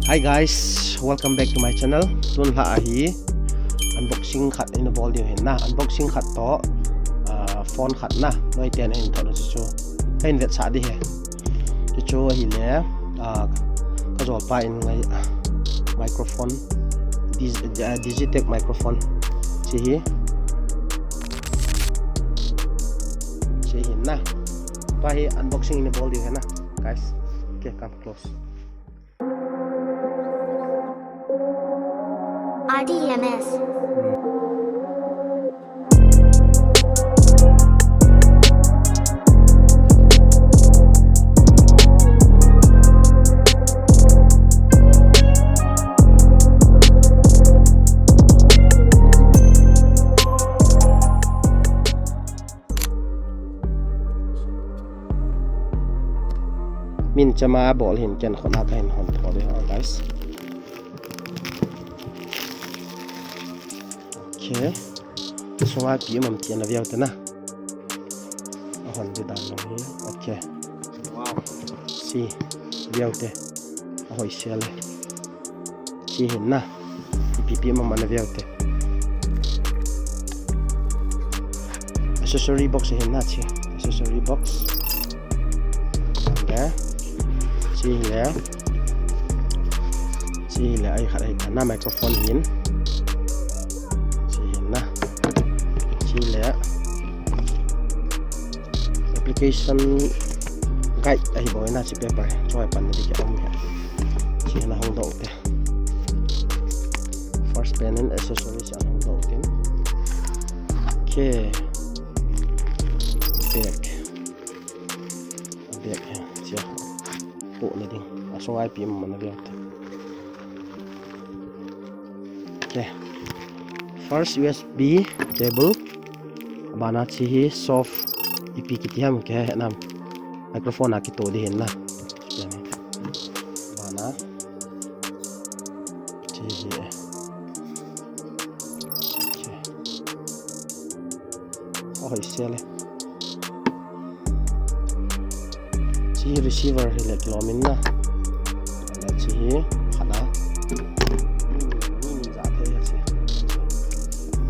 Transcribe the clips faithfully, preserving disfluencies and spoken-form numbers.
Hi guys, welcome back to my channel. Tun lha ahi unboxing khat in bol diu hin na. Unboxing khat to, ah, phone khat na. Noi ten in thot chu chu. Kahin vetsah di he. Chu chu ahile, ah, ka jolpa in ngai, ah, microphone, Dig-, ah, Digitech microphone. Chi hi. Chi hi na. Pa hi unboxing in bol diu hin na, guys. Okay, come close. R D M S. Min chama bol hin ken khona kahin hon tho de ho, guys. Okay. Sunga ipi um am ti ana veu te na. Ahon di dan long hi. Okay. Wow. Si, veu te. Ahoi sia le. Chi hin na. Ipi ipi um am ana veu te. Accessory box hin na chi. Accessory box. Okay. Chi le. Chi le ai khat ai khat na microphone hin. Chi hin na. Chi le. Application guide ahi bou na chi paper. Choi pan na di ke om he. Chi na hong do te. First panel accessories an hong do tin. Okay. Back. Back he. Chia. Ho na ding. Asunga ipi um am ana veu te. Okay. First U S B cable. Abana chi hi soft ipi kiti ham ke nam. Microphone a kito di hin na. Abana. Chi hi. Okay. Ahoi sia le. Chi hi receiver hi le kilom in na. Le chi hi khat na. Ni, ni, ni ja the hi chi.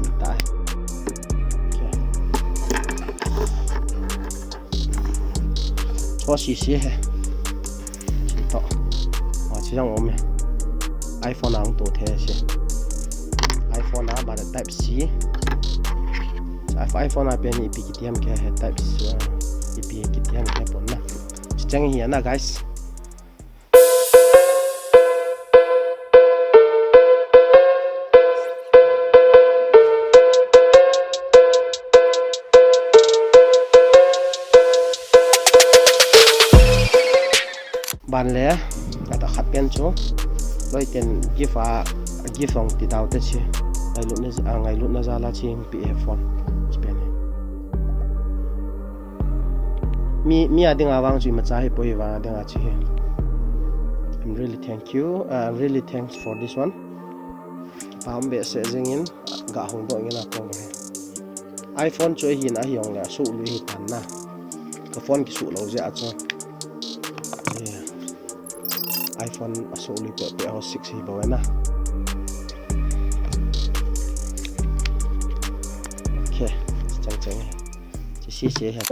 Ni ta. Okay. Cho si si he. Chi to. Wa chi jang om he. iPhone ang to the si. iPhone a ba type C. iPhone a pen ipi kiti ham ke he type C, ipi kiti ham ke pon na. Chi chang hi na, guys. Ban le, ata khat pen chu. Loi ten gift a, gift ong ti dau te chi. Ngailutna, ah, ngailutna jal a chi pi e phone. Chi pen. Mi, mi a ding a vang chu imacha hi poi vang a ding a chi hi. I'm really thank you. Uh, I'm really thanks for this one. Pam be se jing in ga hong do in a ko he. iPhone chu hin ahi ong le su lu hi tan na. Ka phone ki su lo je a chu. Yeah. iPhone a su lu pe pe ho six hi bo na. Okay. Chang chang. Chi si si he.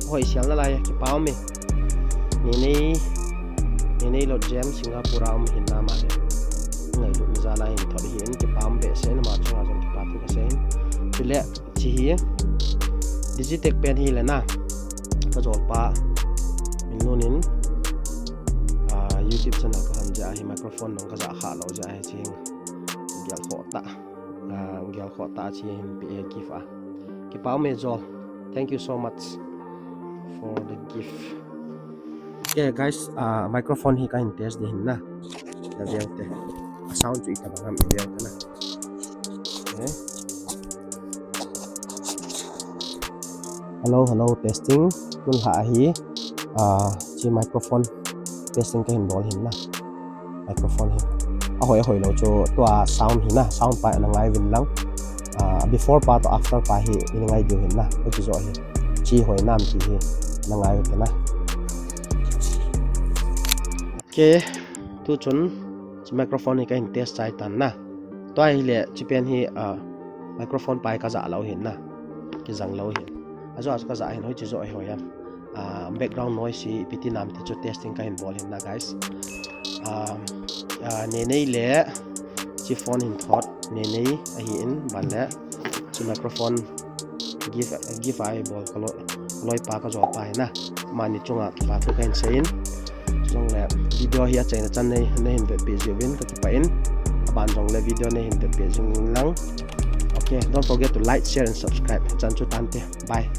Hoi sial na lai, kipa um e. Ni nei, ni nei lot jam Singapore a um hin na ma le. Ngailutna jal a hin thot hi in kipa um behseh in ama chunga jong kipa thu kasei in. Chule, chi hi, Digitech pen hi le na. Ka jolpa, min nun in, ah, YouTube channel ka han ja hi microphone nong ka ja kha lo ja hi chi hin. Gel kho ta. Ah, gel kho ta chi hin pi e gift a. Kipa um e jol. Thank you so much for the gift. Okay, guys, ah, microphone hi kahin test di hin na. Na veu te. A Sound chu itobang ham i veu ta na. Okay. Hello, hello, testing. Tun lha ahi, ah, chi microphone testing kahin bol hin na. Microphone hi. Ahoi, ahoi lou chu tua sound hi na, sound pa ana ngai uvin lang. Ah, before pa to after pa hi i ngai diu hin na. Hichi jo hi. Chi hoi nam ti hi na ngai u te na. Okay, tu chun chi microphone hi kahin test chai tan na. Tua hi le chi pen hi, ah, microphone pa hi ka ja lou hin na. Kijang lou hin. Ajo ajo ka ja hin hoi chi jo hi hoi am. Ah, background noise hi ipi ti nam ti chu testing kahin bol hin na, guys. Ah, ah, ne nei le chi phone hin thot ne nei ahi in ban le chi microphone give, give ai bol ka loi, ka loi pa ka jo pa hi na. Mani chunga pa thu kahin sei in. Chulong le video hi achaina chan nei, nei hin vetpi ji uvin ka kipah in. Aban jong le video nei hin vetpi ji uvin lang. Okay, don't forget to like, share and subscribe. Chan chu tante. Bye.